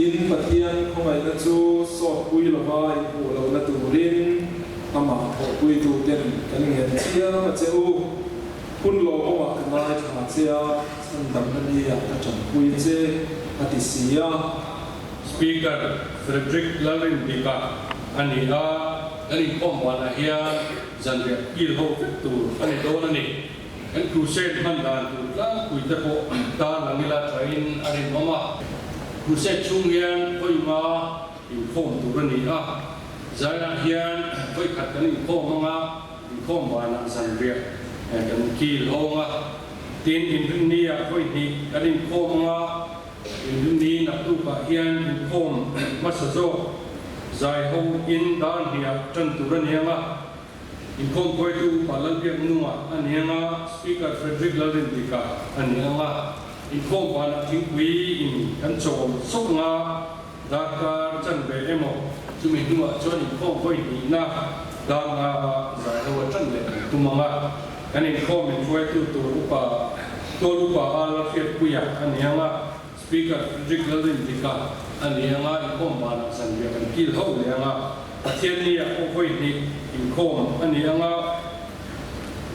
Tin, Pathian khawngaihna chu sawtpui lova in hmuh lohna turin amah thawhpuituten kan ngen chiang a che u. Hun lawmawmah ka ngaithla che a, chhandamna niah ka tanpui che, a ti si a. Speaker Frederick Lalrindika a ni a, kan inkhawm banah hian zanriah kil ho vek tur a ni dawn a ni. Kan crusade hman dan tur tlangpui te pawh tan lang ila thain a rinawm a. Crusade chhung hian vawi nga inkhawm tur a ni a, zaiah hian vawi khat kan inkhawm anga inkhawm banah zanriah kan kil hawng a. Tin, inrinni-ah vawi hnih kan inkhawm anga inrinni naktukah hian inkhawm hmasa zawk zai ho in dar hniah tan tur a ni anga. Inkhawm hruaitu Upa Lalbiaknunga a ni ang a, Speaker Frederick Lalrindika a ni ang a. Inkhawm vanah thingpui in kan chawm sawk ang a, darkar chanve emaw chumi hnuah chuan inkhawm vawi hnihna dar nga ah zai ho a tan leh kan tum ang a. Kan inkhawm inhruaitu tur Upa Tual Upa a Lalhriatpuia a ni ang a, Speaker Frederick Lalrindika a ni ang a, inkhawm vanah zanriah kan kil ho leh ang a. Pathianni-ah pawh vawi hnih inkhawm a ni ang a,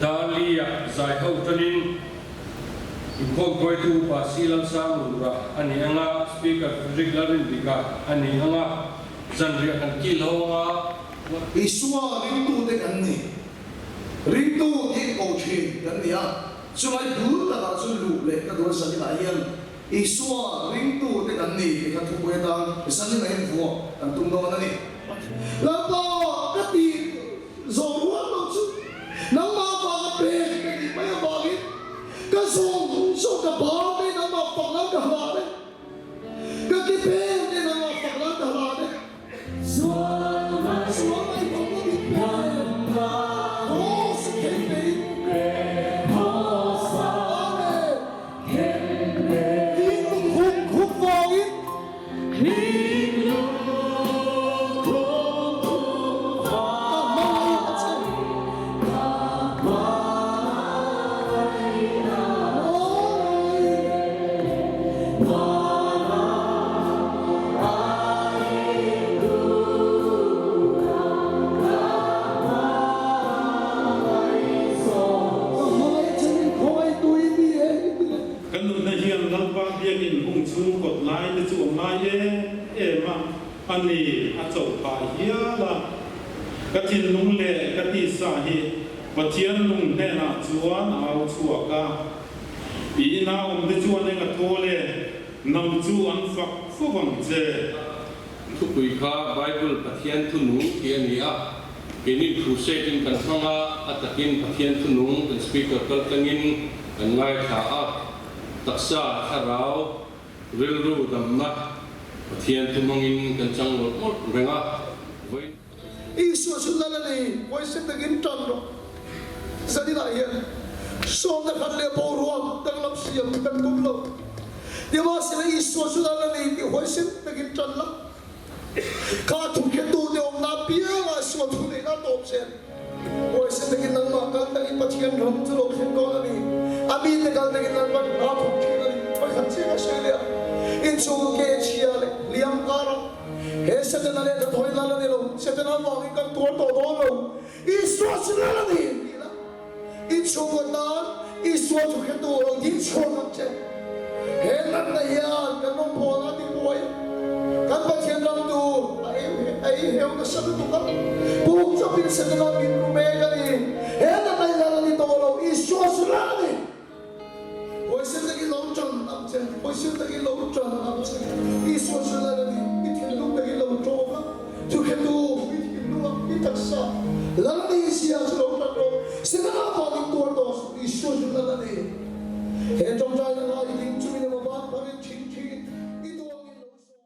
Darli-ah zai ho tanin inkhawm hruaitu Upa Si Lalsanglura a ni ang a, Speaker Frederick Lalrindika a ni ang a, zanriah kan kil ho ang a. Isua ringtute kan ni. Ringtu tih ko thin kan ni a, chulai bul takah chu luh leh ka duh a zaninah hian Isua ringtute kan ni tih kha thupui atan zanin a invuah kan tum dawn a ni. Lalpa ka tih zawh rual lo chu nangmah vanga pek ka tih mai avangin ka zawng zawng ka bal te nangmah fak nan ka hlan e, ka ke pen te nangmah fak nan ka hlan e. Sual mai bawk lo in pe Cross a thei pe in Amen. In huk huk vangin. Ka hmangaih a che. Ka hmangaih che min khawngaih tu i ni e i ti leh. Ka nunna hian Lalpa biakinn hung chhung kawt lai te chu a ngai em em a, a ni a cho phah hial a. Ka thinlung leh ka tisa hi Pathian lung hnenah chuan a au chhuak a. I ina awmte chuan eng a thawl e, nang chu an fak fo vang che. Thupui kha Bible Pathian thunung tih a ni a, keini crusade in kan hmang a, a takin Pathian thunung kan speaker kal tlangin kan ngaithla a, taksa, thlarau, rilru damna Pathian thu hmangin kan chang mawlh mawlh reng a, vawiin. Isua chu lal a ni, huaisen takin tan rawh. Zaninah hian sawmna khat leh boruak danglam siam kan tum lo. Nimahsela Isua chu lal a ni tih huaisen takin tan la. Kha thu khetute awmna apiangah Isua thu neihna a tawp zel. Huaisen takin nangmah kal takin Pathian ram chu lo thlen dawn a ni. A mite kal takin Lalpan hna thawk thin a ni. Pakhat chiang a sawi leh a, inchung ke chhia leh hliam karah, He Setana leh ka thawi lal a ni lo, Setana vangin kan tuar tawh dawn lo, Isua chu lal a ni tih la, i chhungkaw tan Isua chu hre tur lo ding chhuak ang che. He natna hian kan rawn phawn a tibuai, kan Pathian ram tur a ei heu nasa lutuk a, puk chawpin Setana min ru mek a ni. He natna hi lal a ni tawh lo, Isua chu lal a ni. Huaisen takin lo tan ang che, huaisen takin lo tan ang che. Isua chu lal a ni, i thinlung takin lo tawng a, thukhetu i thinlung a, i taksa lal a ni sia chu lo tan rawh. Setana vangin tuar tawh suh, Isua chu lal a ni. He tawngtaina ngai ding chungin emaw van pharin thingthiin i duangin lo sawm.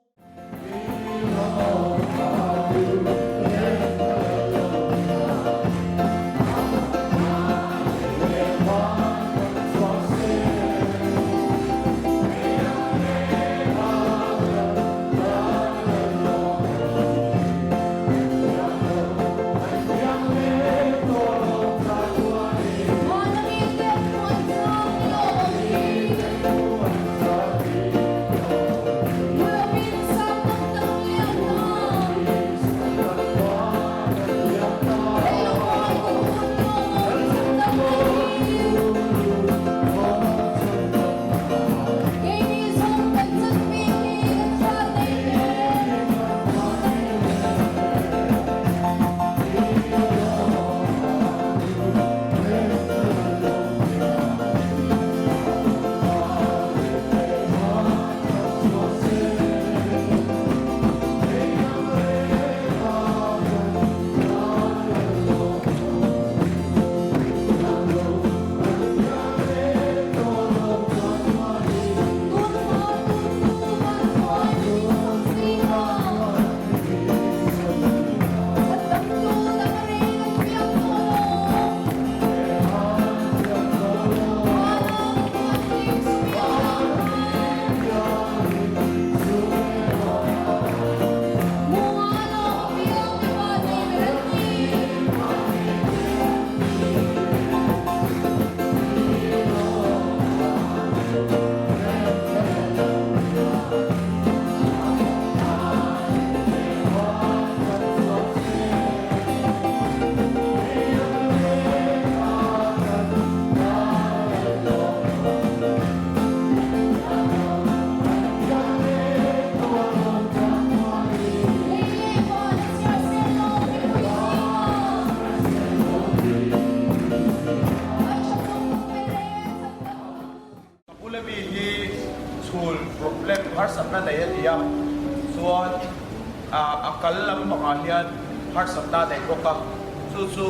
harsatna nei a ni a, chuan a kal lampangah hian harsatna a nei bawk a, chu chu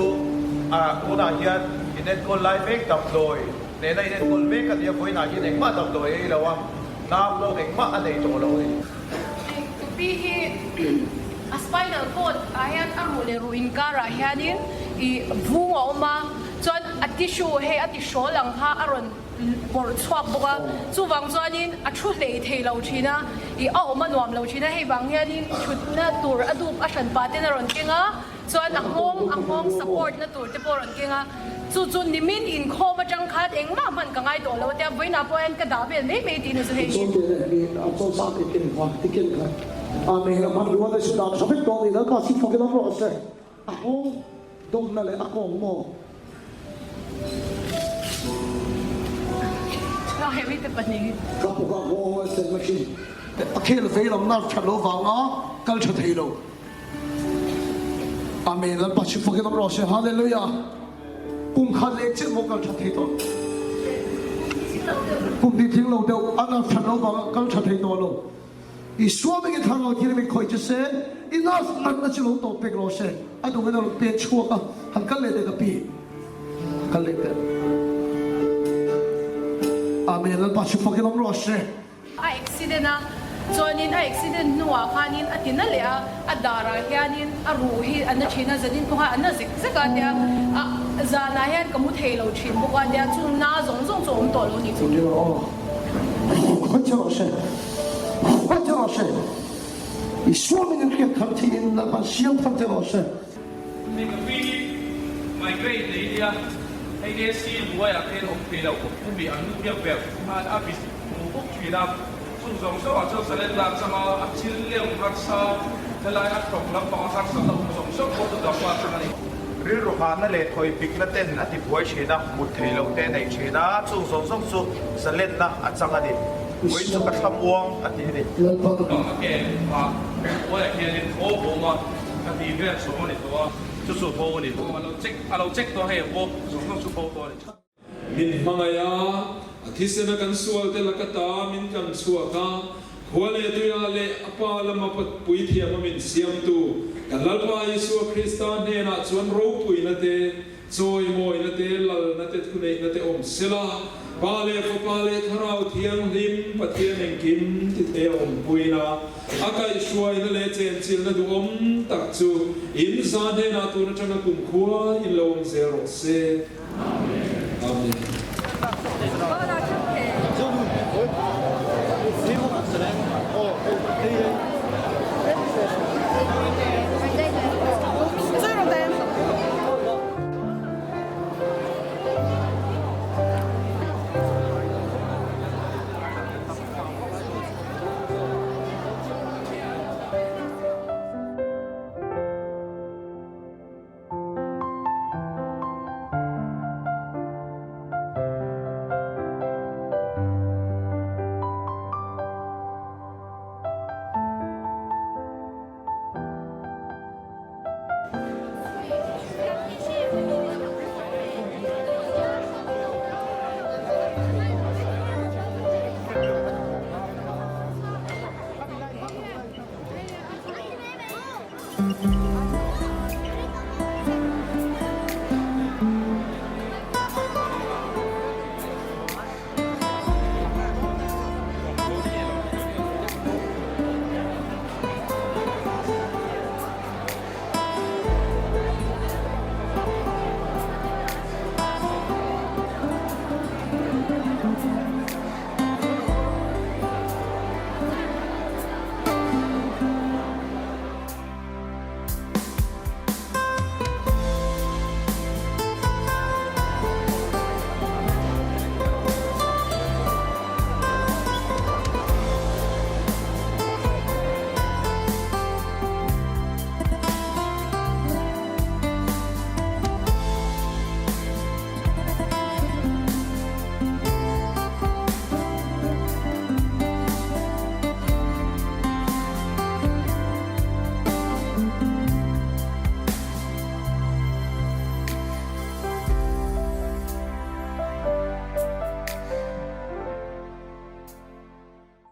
tunah hian inenkawl lai mek damdawi nena inenkawl mek a ni a, vawiinah hian engmah damdawi a ei lo a, nau pawh engmah a nei tawh lo a ni. Tupi hi a spinal cord ah hian a ruh leh ruh inkarah hianin ih vung a awm a, chuan a tissue hei a ti hrawl ang kha a rawn pawrh chhuak bawk a, chuvang chuanin a thu hlei thei lo thin a, ih a awm a nuam lo thin a, hei vang hianin thutna tur a dup a hran pah ten a rawn keng a, chuan a nghawng a nghawng support na tur te pawh a rawn keng a, chu chu nimin inkhawm atang khan engmah hman ka ngai tawh lo a tia, vawiinah pawh hian ka dah vel mai mai tiin a zu hei hi. Dawmna leh a kawng maw? Ka puk a haw a sen machine. A khel vei lam nar that lo vanga kal tha thei lo. Amen Lalpa chu fakin awm rawh se Hallelujah. Kum khat leh chiah maw kal tha thei tawh. Kum ti tling lo deuh a nar that lo vanga kal tha thei tawh lo. Isua mingin thlarau thil min khawih che se, i nurse natna chu lo tawp pek rawh se. A dungin a rawn pen chhuak a, han kal leh teh ka pi, kal leh teh. Amen, Lalpa chu fakin awm rawh se. A accident a, chuanin a accident hnuah khanin a ti na leh a, a darah hianin a ruh hi a na thin a, zanin pawh khan a na zek zek a tia, a zanah hian ka mu thei lo thin bawk a tia, chung na zawng zawng chu a awm tawh lo a nih chu. Khawih che rawh se. Khawih che rawh se. Isua min inhriat thar thiin Lalpan siam thar che rawh se. Hei ka pi migraine nei nia, hei AC hnuaiah khian awm thei lo hemi an nu biak ber khan a bit hmu bawk thin a, chung zawng zawngah chuan salen lak changa a thil leuh harsa helai a thawk lampang a harsa loh zawng zawng pawh chu dam a chang a ni. Rilru nghahna leh thawi pikna ten a ti buai thin a, mut thei loh te a nei thin a, chung zawng zawng chu zalenna a chang a ni. Vawiin chu ka thla muang a ti a ni. A ke ah buaiah hianin thaw bawm a, ka ti vel chhawng a ni tawh a, chu chu thaw a ni. A lo check a lo check tawh hei bawk zawng zawng chu thaw tawh a ni. Min hmangaih a, a thisena kan sualte laka ta min tlan chhuak a, khua leh tuiah leh a Pa lama puithiama min siamtu kan Lalpa Isua Krista hnenah chuan ropuina te, chawimawina te, lalna te, thuneihna te awm sela, Pa leh Fapa leh Thlarau Thianghlim Pathian engkim tithei a awmpuina, a kaihhruaina leh chenchilhna duhawm tak chu in za hnenah tun atanga kumkhua in lo awm zel rawh se. Amen.